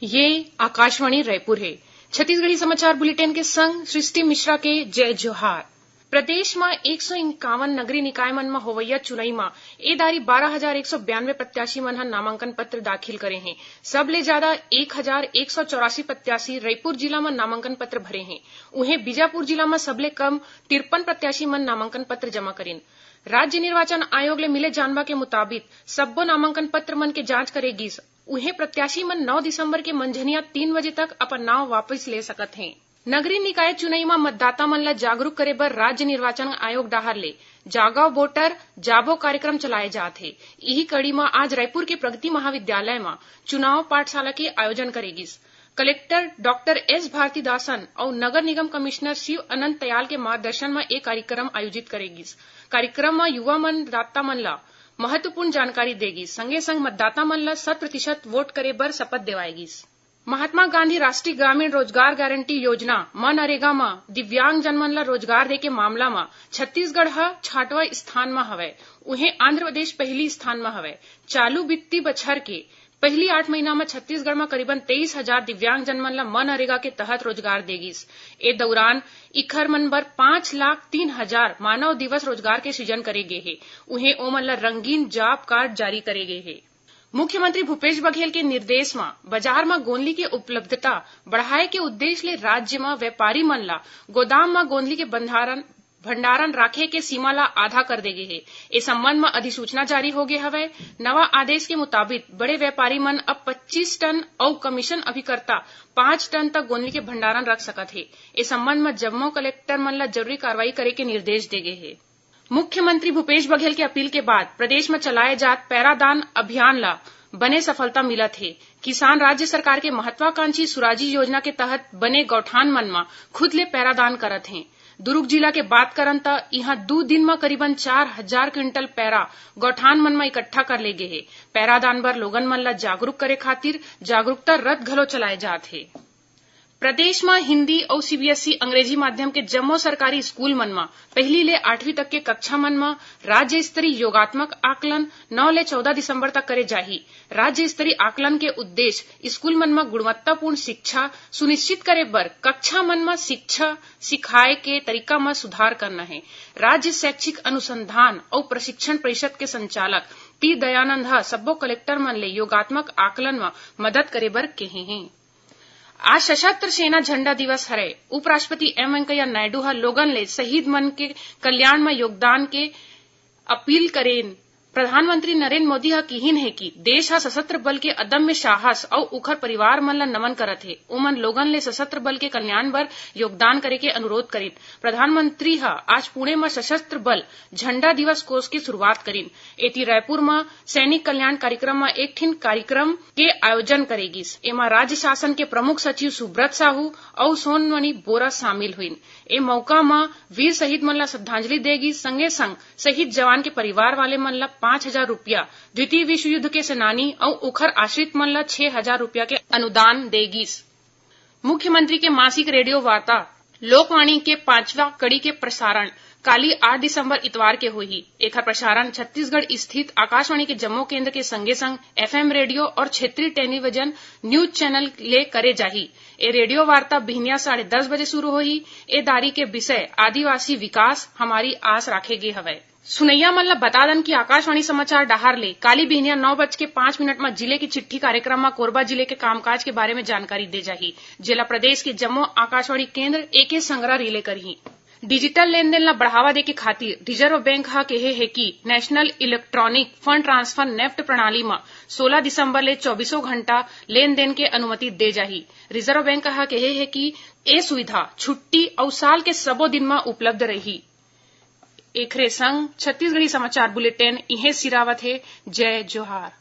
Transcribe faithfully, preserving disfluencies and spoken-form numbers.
ये आकाशवाणी रायपुर हे। छत्तीसगढ़ी समाचार बुलेटिन के संग सृष्टि मिश्रा के जय जोहार। प्रदेश म एक सौ इक्यावन नगरीय निकाय मन म होवइया चुनई म ए दारी बारह हजार एक सौ बयानवे प्रत्याशी मन ह नामांकन पत्र दाखिल करे हें। सबले जादा एक हजार एक सौ चौरासी प्रत्याशी रायपुर जिला म नामांकन पत्र भरे हें। उहें, बीजापुर जिला म सबले कम तिरपन प्रत्याशी मन नामांकन पत्र जमा करिन। राज्य निर्वाचन आयोग ले मिले जानबा के मुताबिक, सब्बो नामांकन पत्र मन के जांच करे गिस। उहें, प्रत्याशी मन नौ दिसंबर के मंझनिया तीन बजे तक अपन नांव वापस ले सकत हें। नगरीय निकाय चुनई म मतदाता मन ल जागरूक करे बर राज्य निर्वाचन आयोग डहार ले जागो वोटर, जाबो कार्यक्रम चलाए जात हे। इही कड़ी म आज रायपुर के प्रगति महाविद्यालय म चुनाव पाठशाला के आयोजन करे गिस। कलेक्टर डॉक्टर एस भारतीदासन अउ नगर निगम कमिश्नर शिव अनंत तयाल के मार्गदर्शन म ए कार्यक्रम आयोजित करे गिस। कार्यक्रम म युवा मतदाता मन ल महत्वपूर्ण जानकारी दे गिस, संगे संग मतदाता मन ल शत प्रतिशत वोट करे बर शपथ देवाए गिस। महात्मा गांधी राष्ट्रीय ग्रामीण रोजगार गारंटी योजना, मनरेगा म दिव्यांगजन मन ल रोजगार दे के मामला म छत्तीसगढ़ ह छठवां स्थान म हवय। उहें, आंध्र प्रदेश पहिली स्थान म हवय। चालू वित्तीय बछर के पहिली आठ महीना म छत्तीसगढ़ म करीबन तेईस हजार दिव्यांगजन मन ल मनरेगा के तहत रोजगार दे गिस। ए दउरान इखर मन बर पांच लाख तीन हजार मानव दिवस रोजगार के सृजन करे गे हे। उहें, ओमन ल रंगीन जॉब कार्ड जारी करे गे हे। मुख्यमंत्री भूपेश बघेल के निर्देश म बाजार म गोंदली के उपलब्धता बढ़ाए के उद्देश्य ले राज्य म व्यापारी मन ल गोदाम म गोंदली के भंडारण, भंडारण राखे के सीमा ल आधा कर दे गे हे। ए संबंध म अधिसूचना जारी हो गे हवय। नवा आदेश के मुताबिक बड़े व्यापारी मन अब पच्चीस टन अउ कमीशन अभिकर्ता पांच टन तक गोंदली के भंडारण रख सकत हे। ए संबंध म जम्मो कलेक्टर मन ल जरूरी कार्रवाई करे के निर्देश दे गे हे। मुख्यमंत्री भूपेश बघेल के अपील के बाद प्रदेश म चलाए जात पैरादान अभियान ल बने सफलता मिलत हे। किसान राज्य सरकार के महत्वाकांक्षी सुराजी योजना के तहत बने गौठान मन म खुद ले पैरादान करत हें। दुरूग जिला के बात करन त इहां दू दिन म करीबन चार हजार क्विंटल पैरा गौठान मन म इकट्ठा कर ले गे हे। पैरादान बर लोगन मन ल जागरूक करे खातिर जागरूकता रथ घलो चलाए जात हे। प्रदेश म हिंदी अउ सीबीएसई अंग्रेजी माध्यम के जम्मो सरकारी स्कूल मन म पहिली ले आठवीं तक के कक्षा मन म राज्य स्तरीय योगात्मक आकलन नौ ले चौदह दिसंबर तक करे जाही। राज्य स्तरीय आकलन के उद्देश्य स्कूल मन म गुणवत्तापूर्ण शिक्षा सुनिश्चित करे बर कक्षा मन म शिक्षा सिखाए के तरीका म सुधार करना हे। राज्य शैक्षिक अनुसंधान अउ प्रशिक्षण परिषद के संचालक पी दयानंद ह सब्बो कलेक्टर मन ले योगात्मक आकलन म मदद करे बर केहे हें। आज सशस्त्र सेना झंडा दिवस हरय। उपराष्ट्रपति एम वेंकैया नायडू ह लोगन ले शहीद मन के कल्याण म योगदान के अपील करेन। प्रधानमंत्री नरेंद्र मोदी ह किहीन हे कि देश ह सशस्त्र बल के अदम्य साहस अउ उखर परिवार मन ल नमन करत हे। ओमन लोगन ले सशस्त्र बल के कल्याण बर योगदान करे के अनुरोध करिन। प्रधानमंत्री ह आज पुणे म सशस्त्र बल झंडा दिवस कोष के शुरुआत करिन। एती रायपुर म सैनिक कल्याण कार्यक्रम म एक ठिन कार्यक्रम के आयोजन करे गिस। एमा राज्य शासन के प्रमुख सचिव सुब्रत साहू अउ सोनमणि बोरा शामिल होइन। ए मौका म वीर शहीद मन ल श्रद्धांजलि दे गिस, संगे संग शहीद जवान के परिवार वाले मन ल पांच हजार रुपया, द्वितीय विश्व युद्ध के सेनानी अउ उखर आश्रित मन ल छह हजार रुपया के अनुदान दे गिस। मुख्यमंत्री के मासिक रेडियो वार्ता लोकवाणी के पांचवा कड़ी के प्रसारण काली आठ दिसंबर इतवार के होही। एखर प्रसारण छत्तीसगढ़ स्थित आकाशवाणी के जम्मो केंद्र के संगे संग एफएम रेडियो और क्षेत्रीय टेलीविजन न्यूज चैनल ले करे जाही। ए रेडियो वार्ता बिहनिया साढ़े दस बजे शुरू होही। ए दारी के विषय आदिवासी विकास हमारी आस राखे गे हवय। सुनइया मन ल बता दन कि आकाशवाणी समाचार डहार ले काली बिहनिया नौ बज के पांच मिनट म जिले की चिट्ठी कार्यक्रम म कोरबा जिले के कामकाज के बारे में जानकारी दे जाही, जेला प्रदेश के जम्मो आकाशवाणी केंद्र एके संगरा रिले करही। डिजिटल लेनदेन ल बढ़ावा दे के खातिर रिजर्व बैंक ह केहे हे कि national electronic fund transfer NEFT प्रणाली म सोलह दिसंबर ले चौबीसों घंटा लेनदेन के अनुमति दे जाही। रिजर्व बैंक ह केहे हे कि ए सुविधा छुट्टी अउ साल के सबो दिन म उपलब्ध रही। एखरे संग छत्तीसगढ़ी समाचार बुलेटिन इहें सिरावत हे। जय जोहार।